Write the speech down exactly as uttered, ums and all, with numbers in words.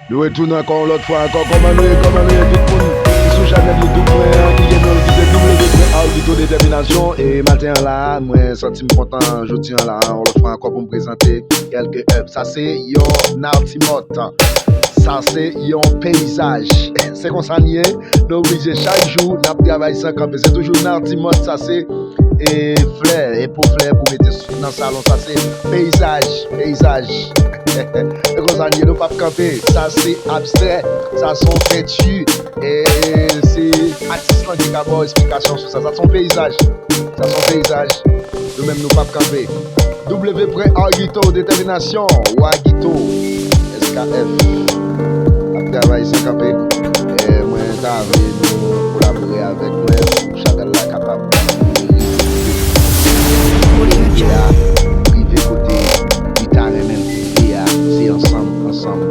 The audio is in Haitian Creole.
Nou retounen ankò yon lòt fwa ankò. Kòman nou ye? Kòman nou ye, tout moun ki sou chanèl YouTube mwen an, ki gen non ki se W P Argito Détermination? E maten an la, mwen santi m kontan, jodi an la, yon lòt fwa ankò pou m prezante kèlke èv. Sa se yon natimòt. Sa se yon peyizaj. Se konsa n ye. Nou oblije chak jou n ap travay san kanpe. Se toujou natimòt. Sa se e flè, e po flè pou mete sou, nan salon. Sa se peyizaj, peyizaj. E konsa n ye, nou p ap kanpe. Sa se abstrè, sa se yon penti. E se atis lan ki ka ba w esplikasyon sou sa. Sa se yon peyizaj. Sa se yon peyizaj. Nou menm, nou p ap kanpe. W pwen Argito Détermination, Wagito, S K F. Ap travay san kanpe. E mwen ta vle nou kolabore avèk mwen pou chanèl la kapab rive kote li ta renmen l rive a. Se ansanm, ansanm,